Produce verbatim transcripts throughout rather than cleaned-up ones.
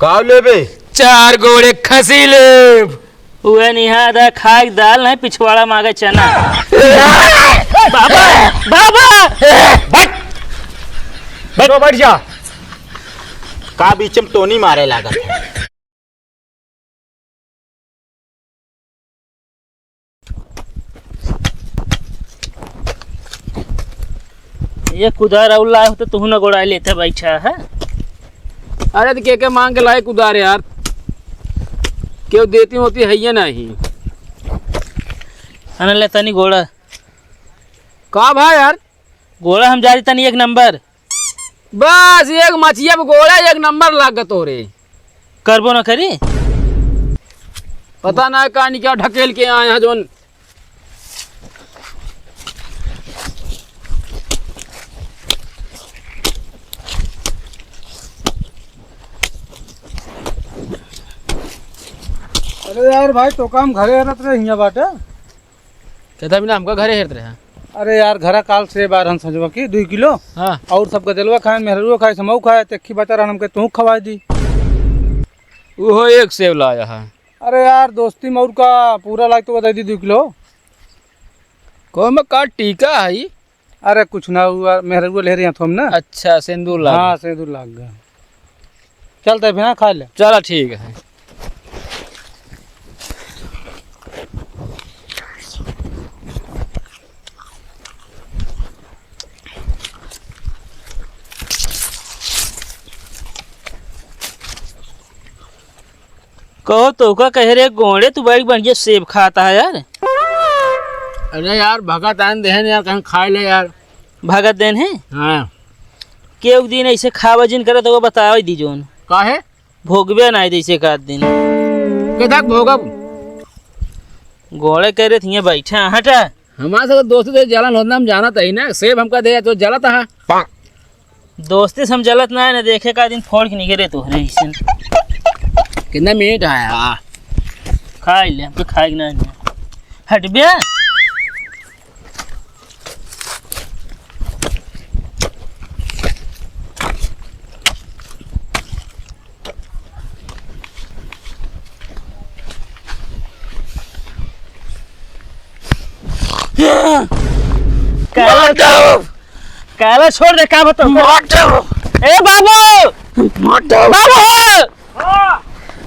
का लेबे? चार गोड़े खसी लेब। उहे निहा दा खाए दाल नहीं, पिछवाड़ा मांगे चना। बाबा, बाबा। बैठ। बैठ, बैठ जा। का बीच में टोनी मारे लागत है? ये कुदार और लाए होते, तुहू न गोड़ाए लेते बैठा है। अरे तो के के मांग के लाए कुदार यार, केहू देती होती है ये नहीं। अन ले तनी गोड़ा। का भाई यार? गोड़ा हम जारी तनी एक नंबर। बस एक मचिया पे गोड़ा एक नंबर लाग तोरे। करबो ना करी। पता ना कहानी क्या ढकेल के आए हैं जोन। अरे यार भाई, तो काम घरे रहत रहे हियाँ बाटे। कहता बिना हमका घरे हेरत रहे। अरे यार, घरा काल से बार हम सजवा की दुई किलो। हाँ। और सबका दिलवा खाए, मेहरुआ खाए, समऊ खाए, तेखी बचा रहन हमके तू खवाए दी। उहो एक सेव लाया है। अरे यार, दोस्ती में और का पूरा लाग तो बता दी दुई किलो। को में का टीका है? अरे कुछ ना हुआ, मेहरुआ ले रही थोम ना। अच्छा, सेंदूर लाग। हाँ, सेंदूर लाग गया। चलते हैं, बिना खा ले। चला ठीक है। कहो तो का कहे रे गोंड़े, तू बड़ी बढ़िया सेब खाता है यार। अरे यार, भगत आन देहन यार, कहीं खाए ले यार। भगत देन है? हाँ। केहू दिन ऐसे खावा जिन करे तो वो बतावे दी जोन। काहे? भोगबे ना दे से एक आध दिन। के तक भोगब? गोड़े करे थिए बैठा हटा। हमारे साथ दोस्ती से जलन होत ना, हम जानत ही ना। सेब हमका दे तो जलत हा। दोस्ती से हम जलत ना है ना, देखे का दिन फोड़ के निकले तोहरे ऐसे। कितना मीठ आया। खाई ले, हमके खाए के ना है। हट बे। काला मार दो। काला छोड़ दे, का बताओ? मार दो। ए बाबू! मार दो। बाबू!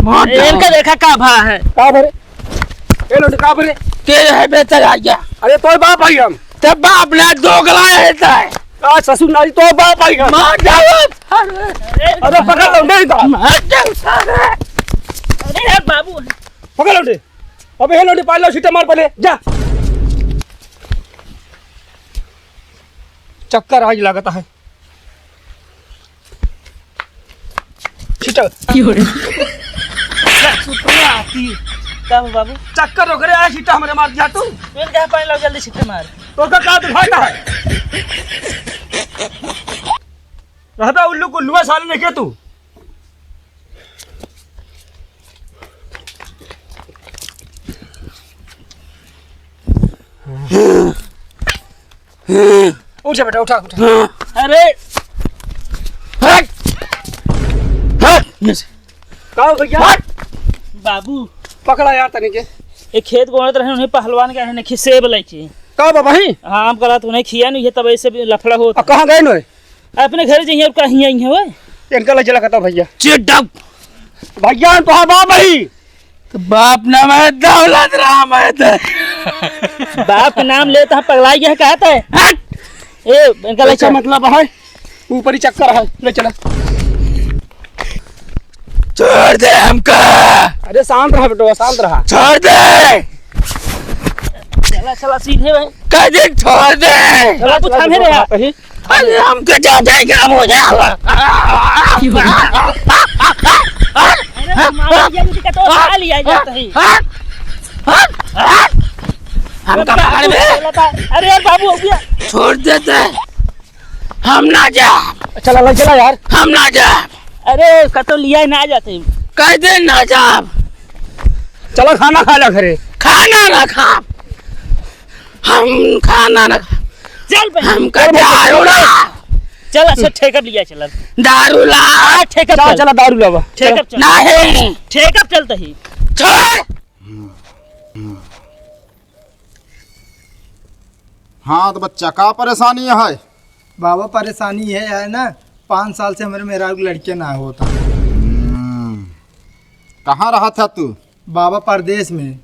मार दो। इनका देखा का भा है। का भरे? ए लोटे, का भरे? के है बेहतर आ गया? अरे तोर बाप है हम। ते बाप ना दोगला है ते। का ससुर नारी तोर बाप है हम। मार दो। अरे पकड़ लो, नहीं तो। मार दो सारे। अरे यार बाबू। पकड़ लो, नहीं। अबे हे लोटे, पाल लो, सीटा मार पहले, जा। चक्कर आज लगता है। छिटा। की हो रे? सुतुआ आती। का हो बाबू? चक्कर ओकरे आ, छिटा हमरे मार दिया तू। पेन कहाँ पानी लाओ, जल्दी छिट्टे मार। तो का, का दिखाता है? रहता उल्लू कुल्लुआ साले नहीं के तू। उठ जा बेटा, उठा, उठा। अरे! हट! हट! का हो भैया? हट! बाबू। पकड़ा यार तनी के। एक खेत गोड़त रहे, उन्हें पहलवान के, उन्हें खिसेब लैके। का बाबा ही? हाँ, हम कहा तो उन्हें खिया नहीं है, तब ऐसे भी लफड़ा होता। अब कहाँ गए नोए? अपने घर जाइए और कहीं आई है वो। इनका ले चला कहता भैया। चिट डाउन। भैया, हम तोहार बाप हई। तो बाप नाम है दौलत राम है तो। बाप के नाम लेता है, पगलाई है, कहता है। हट! ए, इनका ले अच्छा चल। मतलब है, ऊपर ही चक्कर है, ले चला। छोड़ दे हमका। अरे शांत रहा बेटवा, शांत रहा। छोड़ दे। चला, चला, सीधे भाई। कह दे, छोड़ दे। चला, तू थामे रे। कहीं अरे हमके जाते क्या हो जावा? अरे मामा जी, हमके तो खा लिया जाता है। हमका पकड़ में। अरे यार बाबू, हो गया। छोड़ देते, हम ना जा। चला, चला यार। हम ना जा। अरे कतो लिया ना जाते। कह दे ना जा। चला खाना खा ला घरे। खाना ना खा। हम खाना ना खा। चल बे। हमका चल बे। दारू ना। चल, अच्छा, ठेका लिया चल। दारू ला। हाँ, ठेका चल, चल। चला, दारू लावा। ठेका चल। नहीं। ठेका चलता ही। छोड़। हाँ, तो बच्चा, का परेशानी है? बाबा, परेशानी ये है ना, पाँच साल से हमरे मेहरारू के लड़के ना होता। हम्म, कहाँ रहत है तू? बाबा, परदेश में।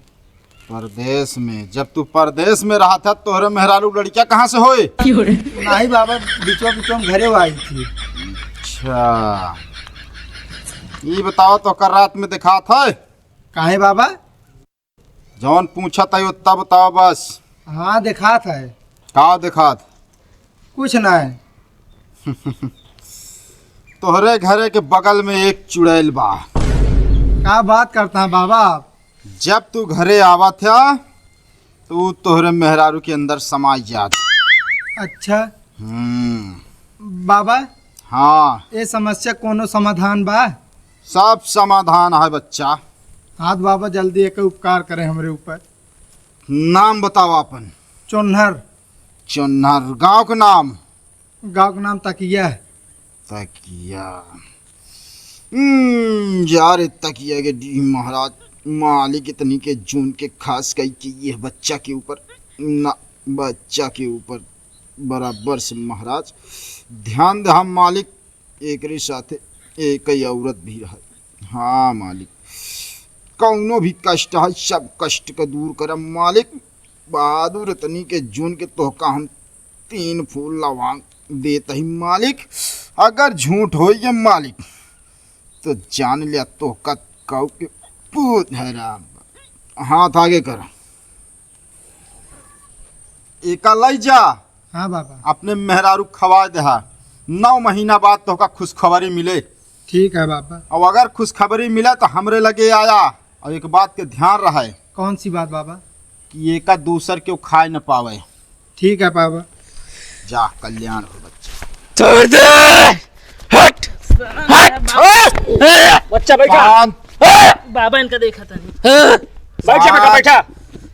परदेश में? जब तू परदेश में रहत है, तोहरे मेहरारू के लड़किया कहाँ से होए? नहीं बाबा, बिचवा बिचवा में घरे आई थी। अच्छा, ई बतावा, तोहका रात में देखात है? काहे बाबा? जौन पूछत है, उत्ता बतावा बस। हाँ, देखात है। का देखात? कुछ नहीं। तोहरे घरे के बगल में एक चुड़ैल बा। का बात करता है बाबा आप? जब तू घरे आवत है, तो ऊ तोहरे मेहरारू के अंदर समाई जात। अच्छा। हम्म। बाबा, हाँ। ये समस्या कोनो समाधान बा? सब समाधान है बच्चा। हाँ तो बाबा, जल्दी एक उपकार करें हमरे ऊपर। नाम बतावा अपन। चोन्हर। चोन्हर। गाँव के नाम? गाँव के नाम तकिया है। तकिया। हम्म, जा रे तकिया के डीह महाराज, मालिक इतनी के जून के खास कई के ये बच्चा के ऊपर ना, बच्चा के ऊपर बराबर से महाराज ध्यान दे। हम मालिक एकरे साथे एक ही औरत भी रहे। हाँ मालिक, कौनो भी कष्ट है, सब कष्ट के दूर करम मालिक। बहादुर इतनी के जून के तोहका हम तीन फूल लवांग देत ही मालिक। अगर झूठ होई ये मालिक, तो जान लिया तोहका काऊ के पूत है राम। हाथ आगे कर। एका लई जा। हाँ बाबा। अपने मेहरारू खवा देहा। नौ महीना बाद तोहका खुशखबरी मिले। ठीक है बाबा। और अगर खुशखबरी मिले तो हमरे लगे आया। और एक बात के ध्यान रहे। कौन सी बात बाबा? कि एका दूसर केहू खाए न पावे। ठीक है बाबा। जा, कल्याण हो बच्चा। छोड़ दे। हट। हट। बच्चा बैठा। शांत। बाबा इनका देखा था। बैठा बेटा, बैठा।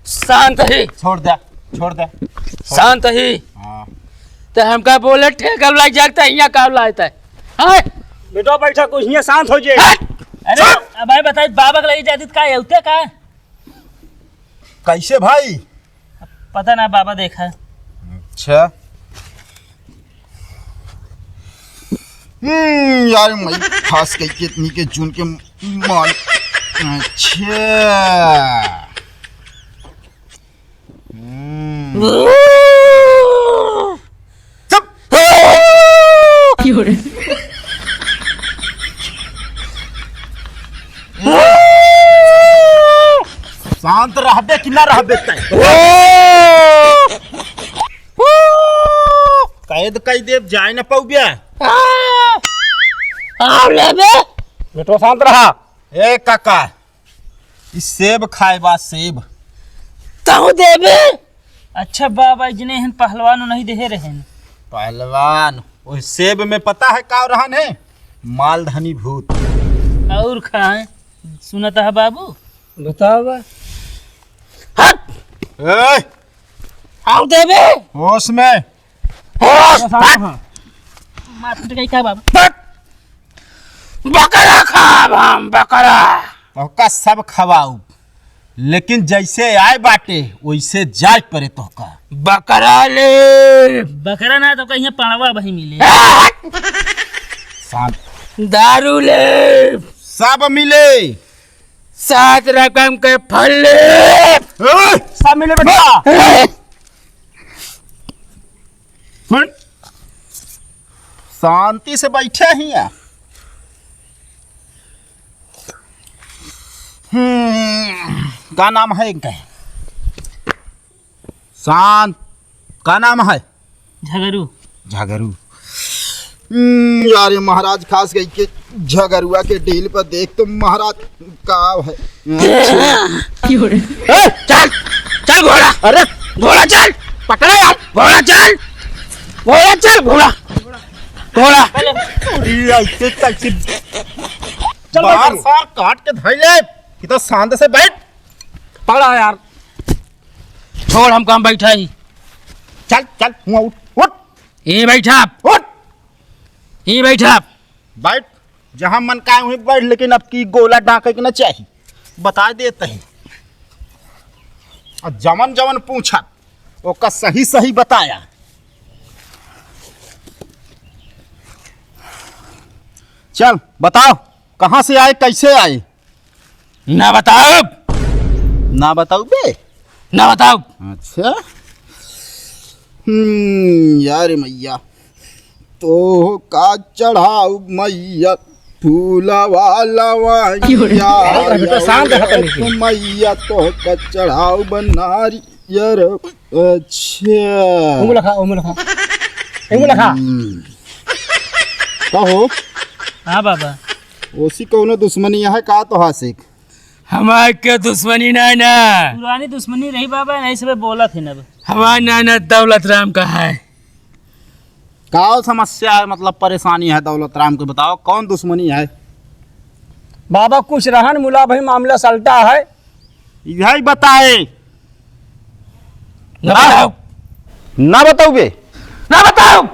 शांत ही। छोड़ दे, छोड़ दे। शांत ही। हाँ। तो हमका बोले ठेका लाग जाता है, यहाँ का लायता है? हाँ? बेटा बैठा, कुछ नहीं, शांत हो जाए। हट। अरे, अब भाई बताइए, बाबा के लगे जाती तो का है, उते का है? कैसे भाई? पता ना, बाबा देखा। अच्छा। हम्म, यार, मैं खास कई के इतनी के जून के माल। अच्छा। हम्म। चुप। क्यों रे? शांत रहबे कि ना रहबे तै? कैद कई देब, जाए ना पौबे। आओ लेबे। बेटो शांत रहा। ए काका, ई सेब खाए बा, सेब। तहु देबे? अच्छा बाबा, इजने हन पहलवान नहीं देहे रहन। पहलवान, ओह सेब में पता है का रहन है? मालधनी भूत। और खाए, सुनत है बाबू? बताओ बा। हट! ए! आओ देबे। होश में। होश! हट! मार फट गई का बाबू? हट! बकरा खाब हम, बकरा। तोहका सब खवाऊ, लेकिन जैसे आए बाटे, वैसे जाए पड़े तोहका। बकरा ले। बकरा ना तो कहीं पड़वा वही मिले। शांत। दारू ले। सब मिले। सात रकम के फल ले। ए, सब मिले बेटा। सुन, शांति से बैठे ही है। हम्म, का नाम है इनका? शांत। का नाम है? झगरू। झगरू। हम्म, यार, ये महाराज खास गई के झगरुआ के डील पर देख तो महाराज का है। ए, चल, चल घोड़ा। अरे घोड़ा चल, पकड़ा यार, घोड़ा चल, घोड़ा चल, घोड़ा, घोड़ा। अरे, ऐसे कैसे चल बार भाई। सार काट के धइले, कि तो शांत से बैठ। पकड़ा यार। छोड़, हम काम बैठा ही। चल, चल, हुआ उठ, उठ। ए बैठा। उठ। ई बैठा। बैठ, जहाँ मन काहे वहीं बैठ, लेकिन अब की गोला डाँके के न चाही, बताइ देत ही। अउर जवन जवन पूछब, ओका सही सही बताया। चल बताओ, कहाँ से आए, कैसे आए? ना बताउब। ना बताउबे? ना बताउब। अच्छा। हम्म, यार मैया, तोहका चढ़ाउब मैया फूलवा लवंगिया। क्यों रे? शांत रह तनी। मैया तोहका चढ़ाउब नारियर। अच्छा। उंगल खा, उंगल खा। उंगल खा। हम्म। कहो। हाँ बाबा। ओसी कौनो दुश्मनी है का तोहा से? हमार के दुश्मनी ना ना। पुरानी दुश्मनी रही बाबा, नहीं सब बोलत है ना। हमार नाना दौलत राम का है। का समस्या है, मतलब परेशानी है दौलत राम के, बताओ कौन दुश्मनी है? बाबा कुछ रहन मुला भाई मामला सलटा है। यही बताए। ना बताओ। ना बताउबे? ना बताउब।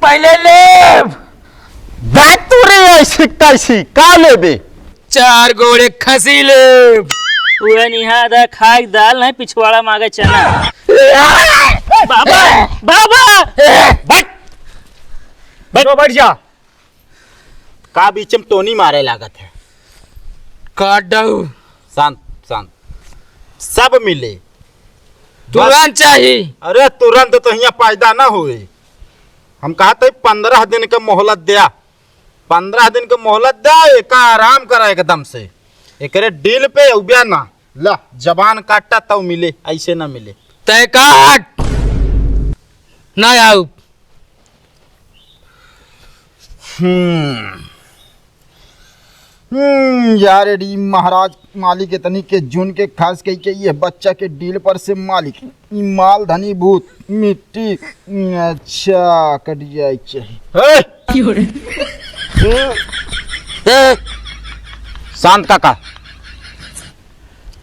पहले लेब। बात तू रे ऐसी तैसी, का लेबे? चार गोड़े खसी लेब। उहे निहा दा खाए दाल नहीं, पिछवाड़ा मागे चना। बाबा, बाबा। बैठ। बैठ। बैठ जा। का बीच में टोनी मारे लागत है? काट दऊ। शांत, शांत। सब मिले। तुरंत बस। चाही। अरे तुरंत तो हियाँ पैदा ना होए। हम कहत है पन्द्रह दिन के मोहलत द्या। पन्द्रह दिन के मोहलत द्या, एका आराम करा एकदम से। एकरे डील पे अउब्या ना। ला, जबान काटा तब मिले, ऐसे ना मिले। तय काट। ना आउब। हम्म। हम्म, यार, एडी महाराज मालिक इतनी के जून के खास कही के ये बच्चा के डील पर से मालिक, ई माल धनी भूत, मिट्टी, अच्छा, कट जाए के चाही। ए! क्यों रे? हम्म। ए! शांत काका,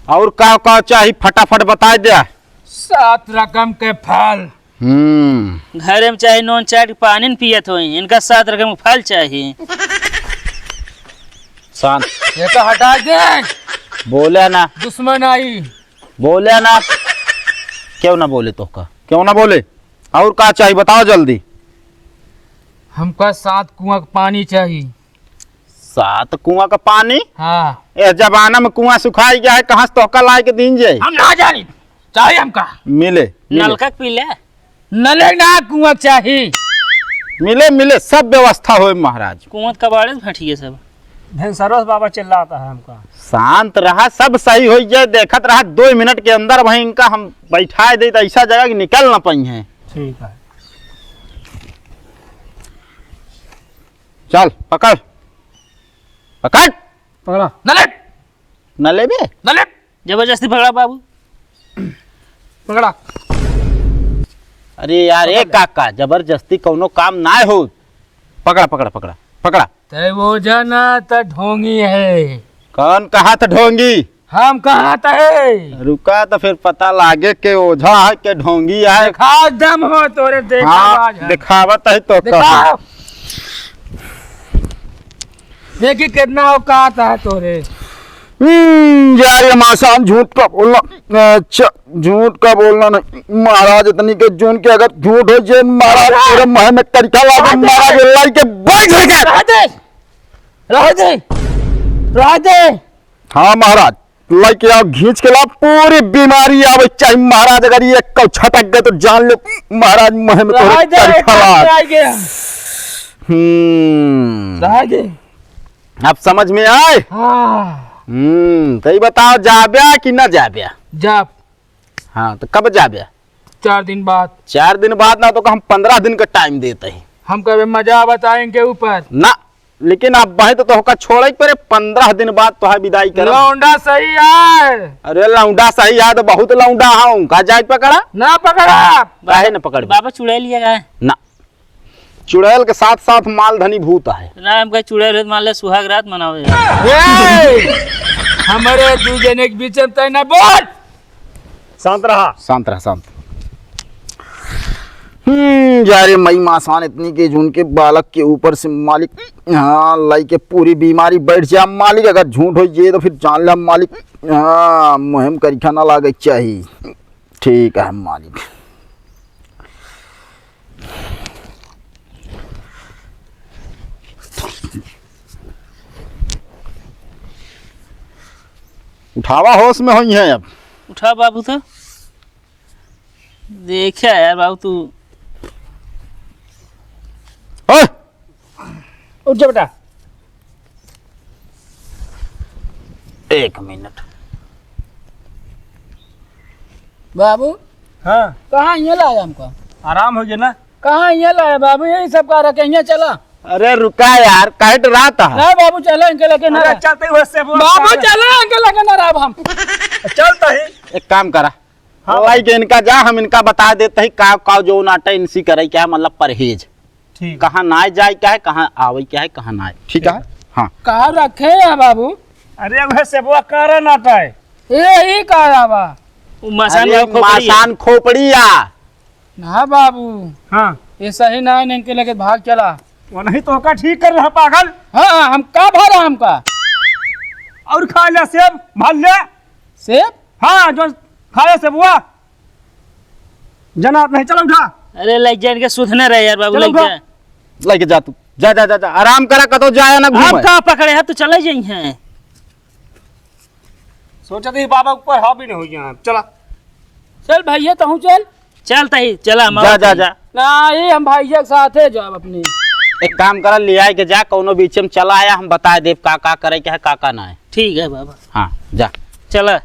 और का का चाही फटाफट बताइ द्या। सात रकम के फल। हम्म। घरे में चाहे नून चाट के पानी न पियत होई, इनका सात रकम के फल चाही। शांत। ये तो हटा दे। बोले ना। दुश्मन आई। बोले ना। क्यों ना बोले तोहका? क्यों ना बोले? और का चाही बताओ जल्दी। हमका सात कुआं का पानी चाही। सात कुआं का पानी? हाँ। ए जमाना में कुआं सुखाई गया है, कहाँ से तोहका लाए के दीन जाए? हम ना जानी, चाही हमका। मिले, मिले। नलका के पी ले। नले ना, कुआं चाही। मिले, मिले, सब व्यवस्था होए महाराज। कुआं कबाड़े से फटिए सब। भेंसरवा से बाबा चिल्लाता है हमका। शांत रहा, सब सही होइ जाए, देखत रहा, दो मिनट के अंदर वहीं इनका हम बैठाए दे, तो ऐसा जगह कि निकल ना पाई हैं। ठीक है। चल, पकड़, पकड़। पकड़ा। न ले। न लेबे? न ले। जबरदस्ती पकड़ा बाबू। पकड़ा। अरे यार, ए पकड़ ले। काका, जबरदस्ती कौनो काम ना हो। पकड़ा, पकड़ा, पकड़ा, पकड़ा। तै ओझा ना, त ढोंगी है। कौन कहा था ढोंगी? हम कहा था है। रुका तो फिर पता लागे के ओझा है के ढोंगी है। दिखाओ दम हो तोरे, देखा हाँ, आज हम। दिखावत है तो दिखाओ। कहा। देखी कितना औकात है तोरे। हम्म, यार ये मासान झूठ का बोलना। अच्छा, झूठ का बोलना नहीं महाराज, इतनी के जून के अगर झूठ हो जाए महाराज, पूरे महल में तरीका लागे महाराज, लाई के बैठ जाएगा। रह दे, रह दे, रह दे। हाँ महाराज, लेके आओ, घींच के लाओ, पूरी बीमारी आवे चाहे महाराज, अगर ये कौ छटक गए तो जान लो महाराज, महल में तोहरे रह दे, चरखा लाग। रह दे। हम्म। रह दे। अब समझ में आए? हाँ। हम्म, तो ये बताओ, जाब्या कि ना जाब्या? जाब। हाँ, तो कब जाब्या? चार दिन बाद। चार दिन बाद ना, तो हम पन्द्रह दिन का टाइम देते हैं। हम कभी मजा आवत आए इनके ऊपर। ना, लेकिन अब भाई तो तोहका छोड़े के पड़े, पन्द्रह दिन बाद तोहा विदाई करब। लौंडा सही है। अरे लौंडा सही है तो बहुत लौंडा है, उनका जाए पकड़ा। ना पकड़ा। काहे न पकड़बे? बाबा चुड़ैल लिया है। ना, चुड़ैल के साथ साथ माल धनी भूत है। ना, हमका चुड़ैल है, मान ले सुहाग रात मनावे। ए! हमारे दू जने के बीच में तय ना बोल। शांत रहा। शांत रहा, शांत। हम्म, जा रे मई मासान इतनी के जून के बालक के ऊपर से मालिक, हाँ, लाई के पूरी बीमारी बैठ जा मालिक। अगर झूठ हो ये तो फिर जान ले मालिक, हाँ, मुहिम करिखा ना लागे चाहिए। ठीक है मालिक। उठावा, होश में होई है अब। उठा बाबू तो। देखा यार बाबू तू। ओए! उठ जा बेटा। एक मिनट। बाबू। हाँ। कहाँ ये लाया हमको? आराम हो गया ना? कहाँ ये लाया बाबू? यही सब कह रखे, यहाँ चला। अरे रुका यार, काहे डराता है? नहीं बाबू, चला इनके लेके ना अरे रहा। चलते हुए से वो बाबू, चला इनके लेके ना रहा अब हम। चलता ही। एक काम करा, हाँ। लाई के इनका जा, हम इनका बता देते ही का, का जो नाटा इनसी करे, क्या मतलब परहेज। ठीक। कहाँ ना जाए क्या है, कहाँ आवे क्या है, कहाँ ना आए, ठीक है? ठीक है। हाँ। का रखे है बाबू? अरे वह सेबुआ करे नाटा है। ए, ई का आवा? उ मसान अरे, वाला खोपड़ी है। मसान खोपड़ी या। ना बाबू। हाँ। ये सही ना है, इनके लेके भाग चला। वो नहीं तो का ठीक कर रहा पागल। हाँ, हम का भरा हमका? और खा ले सेब, भर ले। सेब? हाँ, जो खाए सेबुआ। जनाब नहीं, चलो उठा। अरे, लग जा इनके, सुधने रहे यार बाबू, चलो लग उठा। जा। लेके जा तू, जा, जा, जा, जा, आराम करा, कतो जाया ना आप घूमे। का पकड़े है, तो चले जाई हैं। सोचा थी बाबा ऊपर हावी नहीं हो गया, चला। चल भैया, तहूँ चल। चल तही, चला, हम जा, आवत जा, हई। जा। ना, ये हम भैया के साथे जाब अपने। एक काम करा, ले आए के जा, कौनो बीच में चला आया, हम बता देब का का करे के है, का का ना है। ठीक है बाबा। हाँ, जा। चला।